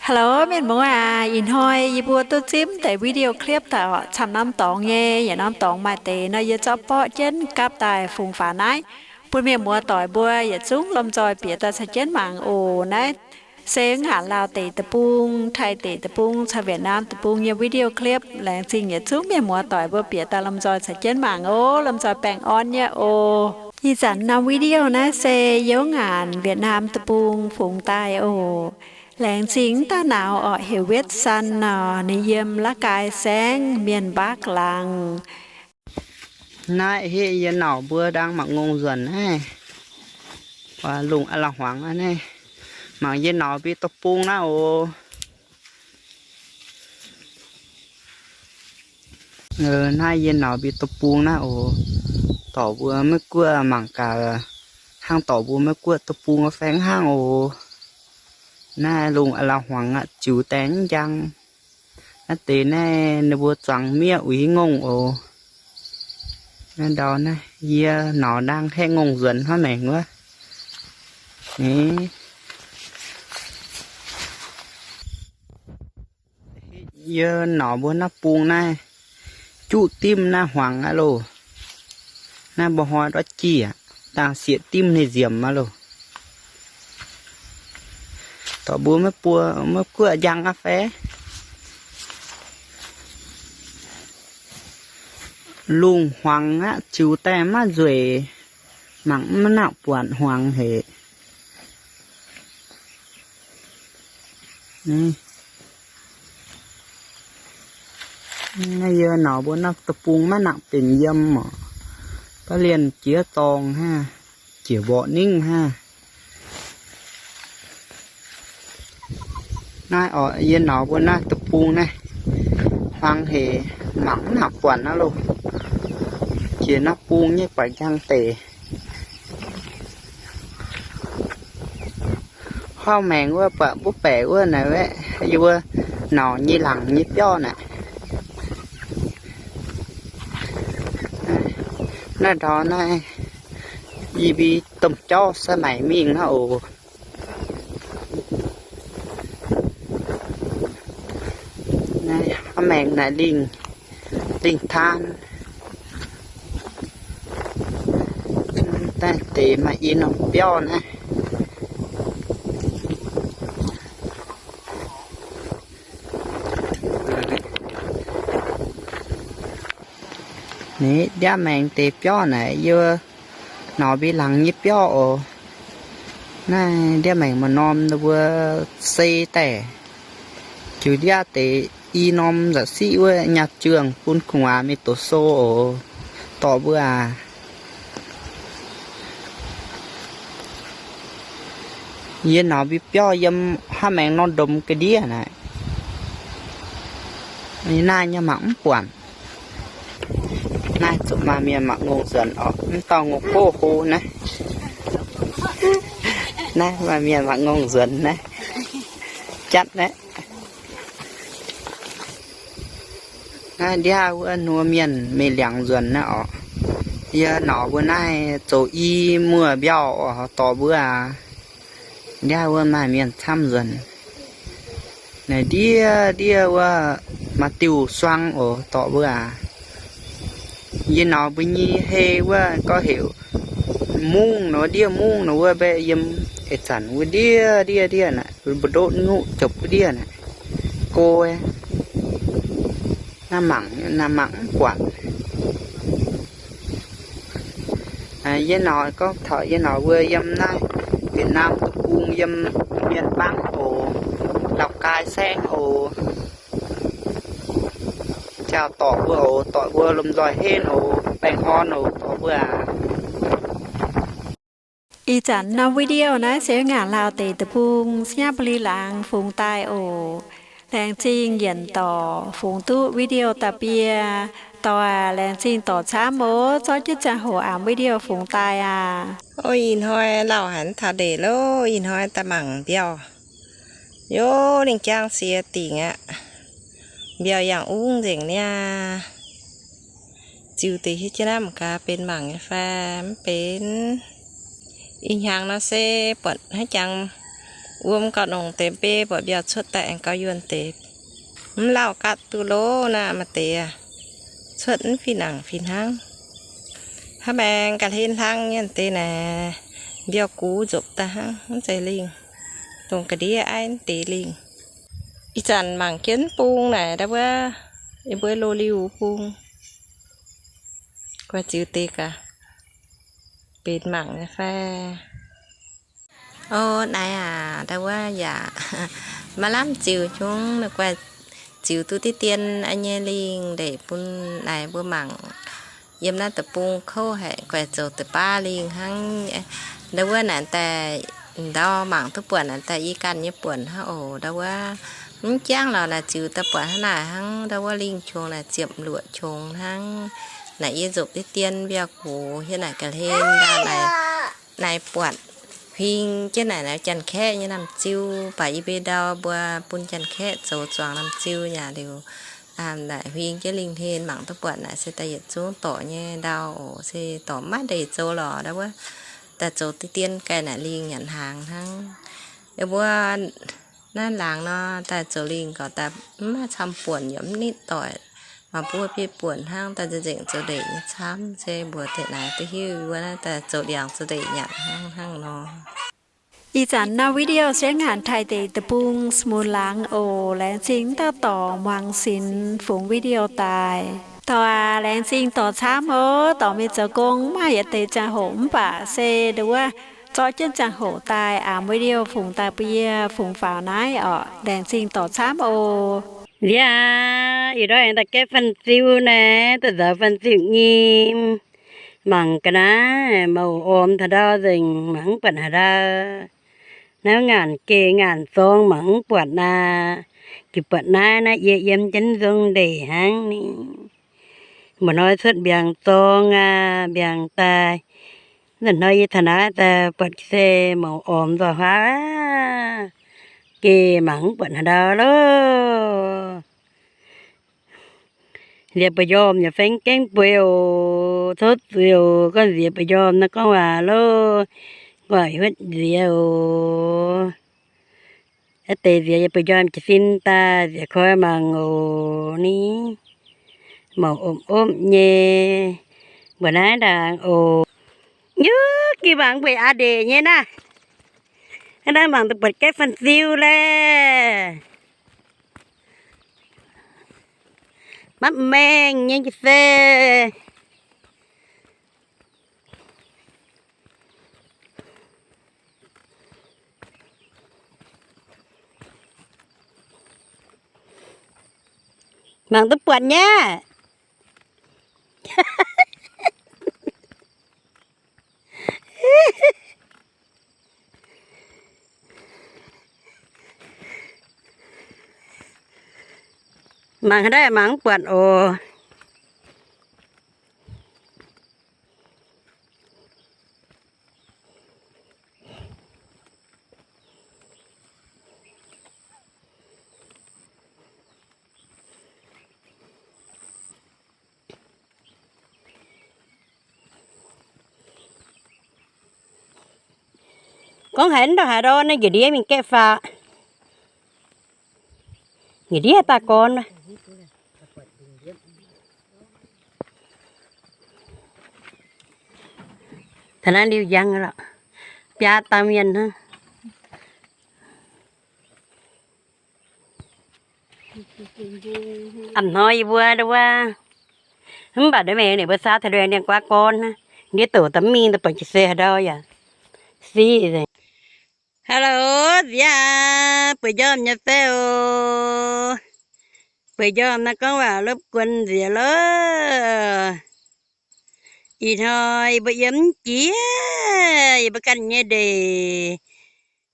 Hello mienh muoz aac, ih hnoi yie mbuo duqv zipv deix video clip daaih oc, camv norm dorngx nyei. Yietc norm dorngx maaih deix nor yie zorqv borqv jienv gapv daaih fungx faaux naaiv bun mienh muoz doic mbuo yietc zungv lomh nzoih bieqc daaih caux jienv mangc oc. Naaiv se ngaanc Laauh deic-bung, Taiv deic-bung caux Việt Nam deic-bung nyei video clip. Laengz zingh yietc zungv mienh muoz doic mbuo bieqc daaih lomh nzoih caux jienv mangc oc. Lomh nzoih baengh orn nyei oc. Ih zanc norm video naaiv se yiem ngaanc Việt Nam deic-bung fungx daaih oc. Laengz zingh dauh nauz orqc, heuc Wetv San nor, ninh yiem Laav Gaai Saengv, Mienh Mbakv Laangz. Naaiv hitv yie nauz mbuo ndaang mangc ngongh nzuonx naaiv, lungh a'lauh hmuangx aqv naaiv. Mangc yie nauz mbi deic-bung naaiv oc. Naaiv yie nauz mbi deic-bung naaiv oc. Dorc mbuo maiv guoqv mangc gaax, hnangv dorc mbuo maiv guoqv deic-bung faengv hnangv oc. Naaiv lungh a'lauh hmuangx aqv, ziux daaih mv njang. Naaiv deix naaiv ninh mbuo zuangx miev uix ngongh oc. Naaiv ndau naaiv yie nauz ndaang haeqv ngongh nzuonx hnangv maengx wuov. Yie nauz mbuo naaiv bung naaiv juqv dimv naaiv hmuangx aqv loh. Naaiv mbuo hnoi ndortv jiex, dangh sieqv dimv ninh nziemx aqv loh. Dorc mbuo maiv buo, maiv guoqv njang aqv fai? Lungh hmuangx aqv, ziux daaih maiv nzueic, mangc mv nangc buatc hmuangx haic. Naaiv yie nauz mbuo naaiv deic-bung maiv nangc benx yiem oc. Baav lienh jiex dorngx hnangv, jiex mborqv ningv hnangv. Naaiv oc, yie nauz mbuo naaiv deic-bung naaiv hmuangx haic, mangc mv nangc buatc aqv loh. Jiex naaiv bung nyei buatc njang deix. Hnangv maengx wuov buatc mbuo baeqc wuov naaic, yie mbuo nauz nyei laangz nyei biauv naaic. Naaiv ndau naaiv yie mbuo domh jauv sai maaic mingh hnangv oc. Naaiv hnangv maengx naaic lingh, lingh taan. Daaih deix maaih i norm biauv naaiv. Naaiv ndiav maengx deix biauv naaic yie nauz mbi laangz nyei biauv oc. Naaiv ndiav maengx maaih norm mbuo sei daaih, jiux ndiav deix i norm nza'siqv wuov nyaah juangc bun gu'nguaaz mingh doqc sou oc, dorc mbuo aac. Yie nauz mbi biauv yiem hnangv maengx norm ndomz ga'ndiev naaic. Naaiv nyei mangc mv buatc. Naaiv zuqc maaih mienh mangc ngongh nzuonx orqc, mv dauh ngongh gox hlo naaiv. Naaiv maaih mienh mangc ngongh nzuonx naaiv. Jatv naaiv. Naaiv ndiav wuov nduov mienh mingh liangx nzuonx naaiv orqc. Yie nauz mbuo naaiv zoux i muoz-mbiauh orqc, dorc mbuo aac. Ndiav wuov maaih mienh camv nzuonx. Naaiv ndiev ndiev wuov maaih diuh suang oc, dorc mbuo aac. Yie nauz mbuo nyei hei wuov gorngv heuc mungv nor, ndiev mungv nor wuov mbaeqv yiem ih zanc wuov ndiev ndiev ndiev naaic, mbu'ndoqv nyuqv jopv ndiev naaic, go naaiv mangc, naaiv mangc mv buatc. Yie nauz gorngv taux yie nauz mbuo yiem naaiv Việt Nam deic-bung yiem mienh bangv oc, Lào Cai saengv oc. Jauv dorc mbuo oc, dorc mbuo lomh nzoih henv oc, baengh orn oc, dorc mbuo aac. Ih zanc norm video naaiv se ngaanc Laauh deic-bung, Sinyabuli laangz fungx daaih oc. Laengz zingh yienc dorc fungx duqv video daaih bie. Dorc aac, laengz zingh dorc camv oc, zorqv jienv ziangh hoc aengx video fungx daaih aac. Ov, ih hnoi lauh haic taux ndeic loh, ih hnoi daaih mangc mbiauh. Yov, lingh jaang siex dingc aqv. Mbiauh yangh ungv nzengc niaa. Ziux deix hietv jienv naaiv mangc gaax benx mangc nyei fai mv benx. Ih hnyangx nor se buatc haaix jangx Wuom gauh nongc deix mbei buatc mbiauh cuotv daaih aengx gauh yuonh deix. Mv lauh gatv duqv lov naaiv maaih deix aqv. Cuotv mv fih nangc fih hnangv. Hnangv maengx ga'hlen hlang nyei deix naaic, mbiauh gux nzopc daaih hnangv, mv zeiz lingh. Dongh ga'ndiev aiv mv deix lingh. Ih zanc mangc jienv bung naaic ndau wuov, yie mbuo lo liuh bung. Guaix ziux deix gaax, benx mangc nyei fai? O, naaiv aac, ndau wuov yaac maiv lamh ziux nyungc, guaix ziux duqv diqv dien nyei lingh ndeic bun naaic mbuo mangc. Yiem naaiv deic-bung kouv haic, guaix zoux deix baav lingh hnangv. Ndau wuov naaic daaih ndau mangc duqv buatc naaic daaih i ganh nyei buonc hnangv oc. Ndau wuov mv jangv lorqc naaic ziux daaih buatc hnangv naaic hnangv, ndau wuov lingh qongx naaic ziepc luoqc qongx hnangv. Naaic yie nzopc diqv dien mbiauh gux hietv naaic ga'hlen ndau naaic, naaiv buatc huing jienv naaic, naaiv Janx-Kaeqv nyei namh ziu, baac yie mbuo ndau mbuo bun Janx-Kaeqv zoux zuangx namh ziu yaac liuz, naaic huing jienv lingh hlen mangc duqv buatc naaic se daaih yietc zungv dorc nyei ndau oc, se dorc maiv ndeic zoux lorqc ndau wuov, daaih zoux diqv dien ganh naaic lingh nyanc hnaangx hnangv. Yie mbuo naaiv laangz nor daaih zoux lingh gorqv daaih mv maaih camv buonc yaac mv nitv doic, mangc buo biei buonc hnangv daaih nzengc zoux ndeic nyei camv, se mbuox deix naaic duqv hiuv wuov naaiv daaih zoux ndiangx zoux ndeic nyanc hnangv hnangv nor. Ih zanc naaiv video se ngaanc taaih deix deic-bung Smuv Laangz oc. Laengz zingh dauh dorc muangx sinx fungx video daaih. Dorc aac, laengz zingh dorc camv oc. Dorc mingh zoux gong mv maaih yietc deix ziangh hoc mv baac se ndau wuov zorqv jienv ziangh hoc daaih aapv video fungx daaih bun yie fungx faaux naaiv orqc. Laengz zingh dorc camv oc. Nziex aac, ih ndorm aengx daaih gaeqv fan-ziu naaiv, daaih nzaaux fan-ziu nyim. Mangc ga'naaiv mouc ormx taux ndau nzengc, mangc mv buatc haaix ndau. Naaiv ngaanc geh ngaanc zorng mangc mv buatc aqv. Jiex buatc naaiv, naaiv yie yiem jienv nzong ndeic hnangv ni. Mba'hnoi cuotv mbiaangx zorng aqv, mbiaangx daaih. Ih hnoi yie taux naaiv daaih buatc se mouc ormx nzoih huaav aqv. Geh mangc mv buatc haaix ndau loh. Nziex bueix njormh yaac fai mv gaengh bueix oc, tov zuiz oc. Gorngv nziex bueix njormh naaiv gorngv waac loh, nqoi huotv nziex oc. Aav deix nziex yaac bueix njormh jiez sin daaih, nziex koi mangc oc ni. Mouc opv-opv nyei, mbuo naaiv ndaangc oc. Yuv, gih mangc mbuo aav ndeic nyei naaiv. Naaiv mangc daaih buatc gaeqv fan-ziu laeh. Mapv maengh nyei se. Mangc duqv buatc nyei. Mangc haaix ndau mangc mv buatc oc. Gorngv haaix ndau haaix ndau naaiv njiec ndiev mingh gaeqv faaux. Njiec ndiev daaih gorn. Taux naaiv liuz njang lorqc, biaa dauh mienh hnangv. A'hnoi yie mbuo wuov, mv baac ndortv mingh ninh mbuo saauv taux ndiev guaav gorn, ndiev douc daaih mingh daaih buatc jiex se haaix ndau yaac siqv nzengc. Hello, nziex aac, bueix njormh nyei fai oc? Bueix njormh naaiv gorngv waac lopv guon nziex loh. Ih hnoi yie mbuo yiem mv jiex yie mbuo ganh nyei ndeic,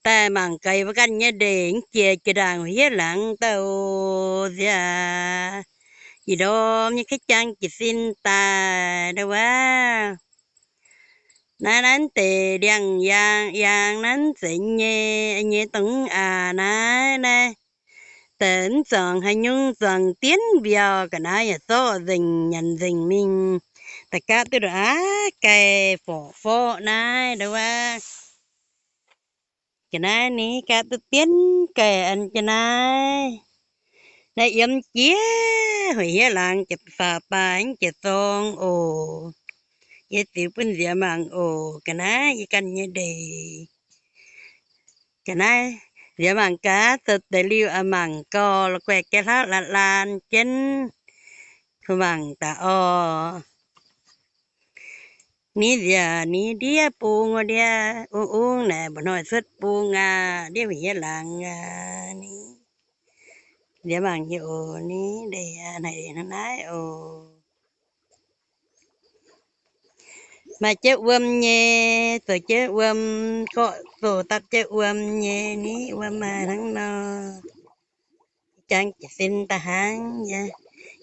daaih mangc gaax yie mbuo ganh nyei ndeic mv jiex jiex ndaangc hiev laangz daaih oc. Nziex aac, ih ndorm nyei kaiv jang jiez sin daaih ndau wuov. Naaiv nanv deix ndiangx-yaang, yaang nanv zeiz nyei, nyei dongh aac naaiv naaiv. Deix mv zuangx haaix nyungc zuangx dienv mbiauh ga'naaiv yaac zorqv nzengc nyanc nzengc mingh. Da'gapv duqv ndongc aav gai forqv forqv naaiv ndau wuov. Ga'naaiv ni gapv duqv bienv gaiv an ga'naaiv. Naaiv yiem jiex huih hiev laangz jiex faaux baaix jiex zorng oc. Yie ziux bun nziex mangc oc. Ga'naaiv yie ganh nyei ndeic. Ga'naaiv nziex mangc gaax, zoux deix liuh mangc gauh la'guaih ga'naaiv hlauv laanh laanh jienv. Kuv mangc daaih oc. Ni nziex ni ndiev bung wuov ndiev ung ung naaic, mba'hnoi cuotv bung aqv, ndiev huih hiev laangz aqv ni. Nziex mangc nyei oc ni, ndeic aqv, naaic hnangv naaiv oc. Maaih jienv wuom nyei, zoux jienv wuom, gorqv zoux dapv jienv wuom nyei ni, wuom maaih hnangv nor. Jangx jiez sin daaih hnangv,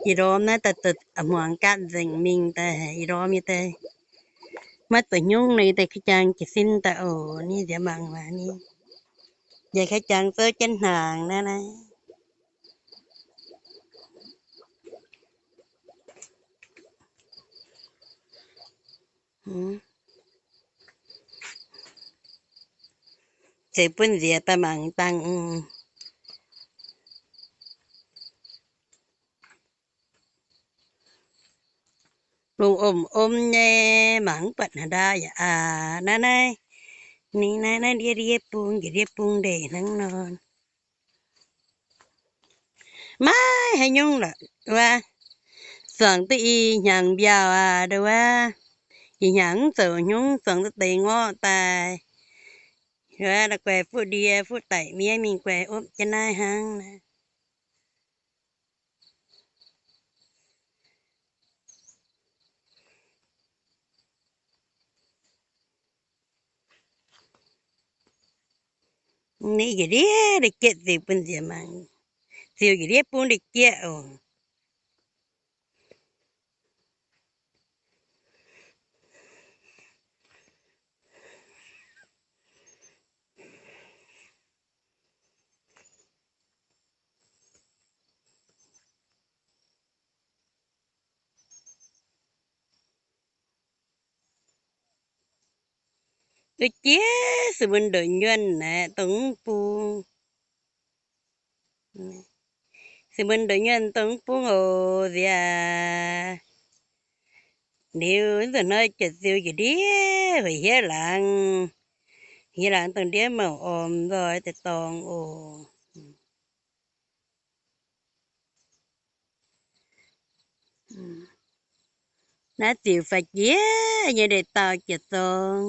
yie ndorm naaiv daaih zoux hmuangx gaatv nzengc mingh daaih, yie ndorm yie daaih maiv zoux hnyungv nor, yie daaih jangx jiez sin daaih oc ni, nziex mangc waac ni. Yie jangx zouv jienv hnaangx naaiv naaiv. Zeiz bun nziex daaih mangc dangh. Lungh om om nyei, mangc mv buatc haaix ndau yaac aac. Naaiv naaiv, ninh naaiv naaiv ndiev ndiev bung, njiec ndiev bung ndeic hnangv nor. Maiv haaix nyungc lorqc wuov. Zuangx duqv i hnyangx mbiauh aqv, wuov. Ih hnyangx mv zoux hnyungv, zuangx duqv deix ngorqv daaih. Wuov, la'guaih fuqv ndie fuqv daic miev mingh guaih opv jienv naaiv hnangv naaiv. Ni njiec ndiev deix jieqv ziux bun nziex mangc. Ziux njiec ndiev bung deix jieqv oc. Duqv jiex se mbuo ndongc nyuonh naaiv dongh mv bung. Se mbuo ndongc nyuonh dongh mv bung oc nziex. Liuz nzunc hnoi jiex ziux njiec ndiev huih hiev laangz. Hiev laangz dongh ndiev mouc orm nzoih deix dorngx oc. Naaiv ziux faix jiex nyei ndeic-daauh jiex zorng.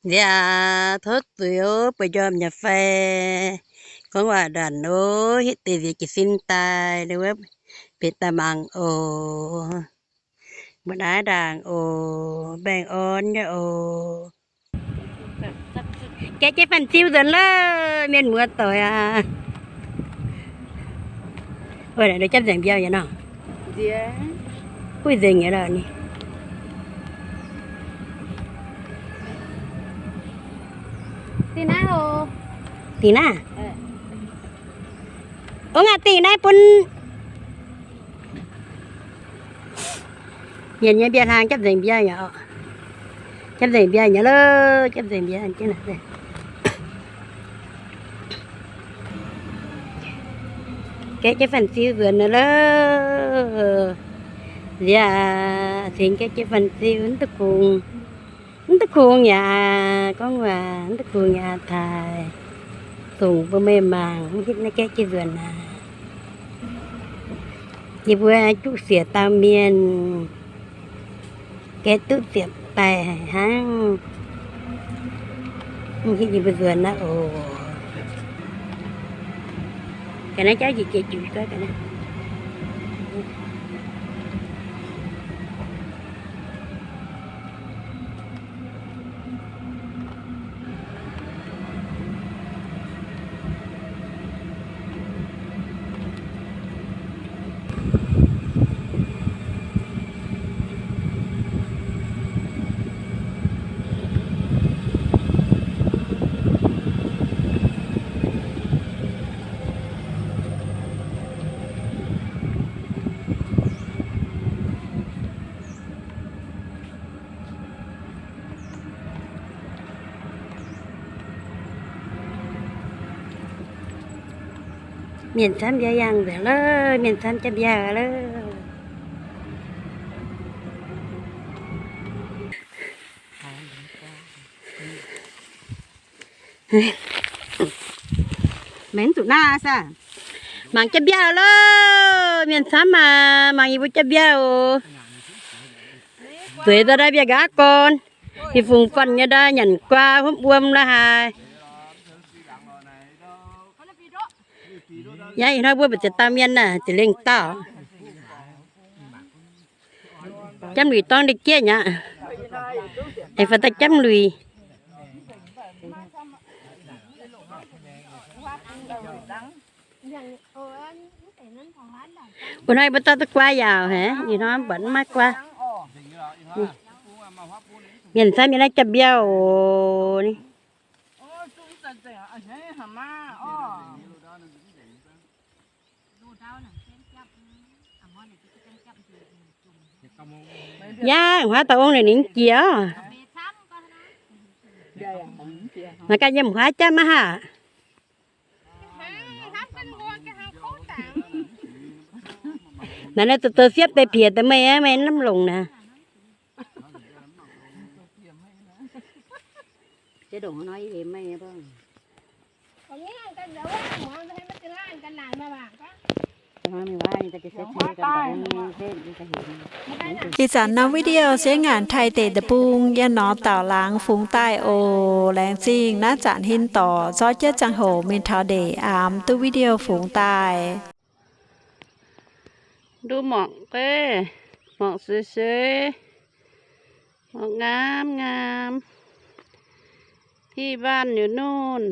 Nziex aac, tov zuiz oc, bueix njormh nyei fai. Gorngv waac ndanc oc, hitv deix nziex jiez sin daaih, wuov, bieqc daaih mangc oc. Mbuo naaiv ndaangc oc, mbaengx orn nyei oc. Gaeqv jienv fanh ziu nzuonx loh, mienh muoz doic aac. Wuov, nduov japv nzengc mbiauh nyei nor. Kuv nzengc nyei lorqc ni. Dingh naaiv. Ov, aav dingh naaiv bun Mienh nyei mbiauh hlang japv nzengc mbiauh nyei oc. Japv nzengc mbiauh nyei loh, japv nzengc mbiauh jienv naaic. Gaeqv jienv fanh ziu nzuonx naaic loh. Nziex aac, cingx gaeqv jienv fanh ziu, mv duqv kungx, mv duqv kungx yaac gorngv waac, mv duqv kungx yaac taaih dongc mbuo meih mangc, mv hitv naaiv gaeqv jienv nzuonx naaic. Yie mbuo juqv siec dauh mienh, gaeqv duqv ziepc daaih hnangv. Mv hitv yie mbuo nzuonx naaiv oc. Ga'naaiv jauv njiec jiex juix ga'naaiv. Mienh camv mbiauz yangh nzengc loh, mienh camv jaa mbiauz loh. Mangc zuqc naaiv saah? Mangc jaa mbiauz loh, mienh camv maah, mangc yie mbuo jaa mbiauz oc. Zueiz daaih mbiauz nqa'haav gorn, yie fungx fanh nyei ndau nyanc guaa hopv wuom la'haaix. Yaac ih hnoi mbuo mbu'ziex dauh mienh naaic, ziex lengh dauh. Jamv luic dorng ndeic-jieqv nyei aqv. Aengx faaux daaih jamv luic. Wuov hnoi mbuo dorh duqv guaa yaauc haic, ih hnoi mv baac mv maaih guaa. Mienh camv mienh naaiv jaa mbiauz oc. Yaac huaav dauh ong ninh jiex. Naaiv ganh yiem huaav jaav maiv haah. Naaiv naaiv zoux siepv deix piex deix meih, meih mv longc naaiv. Ih zanc norm video se ngaanc taaih deic deic-bung yiem norm daauh laangz fungx daaih oc. Laengz zingh naaiv zanc hin dorc zorqv jienv ziangh hoc mingh taux ndeic aamx duqv video fungx daaih. Nduov morngc, morngc seix seix, morngc ngaam ngaam, hiv mbaanh yietc nunc.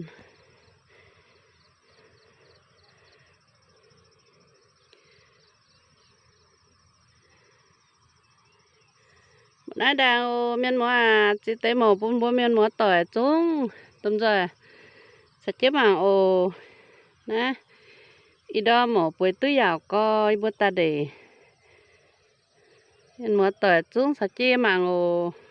Naaiv ndaangc oc, mienh muoz aac, ziex deix mouc bun mbuo mienh muoz doic zungv domh nzoih caux jienv mangc oc. Naaiv ih ndorm mouc bueix duqv yaauc gorx, yie mbuo daaih ndeic. Mienh muoz doic zungv caux jienv mangc oc.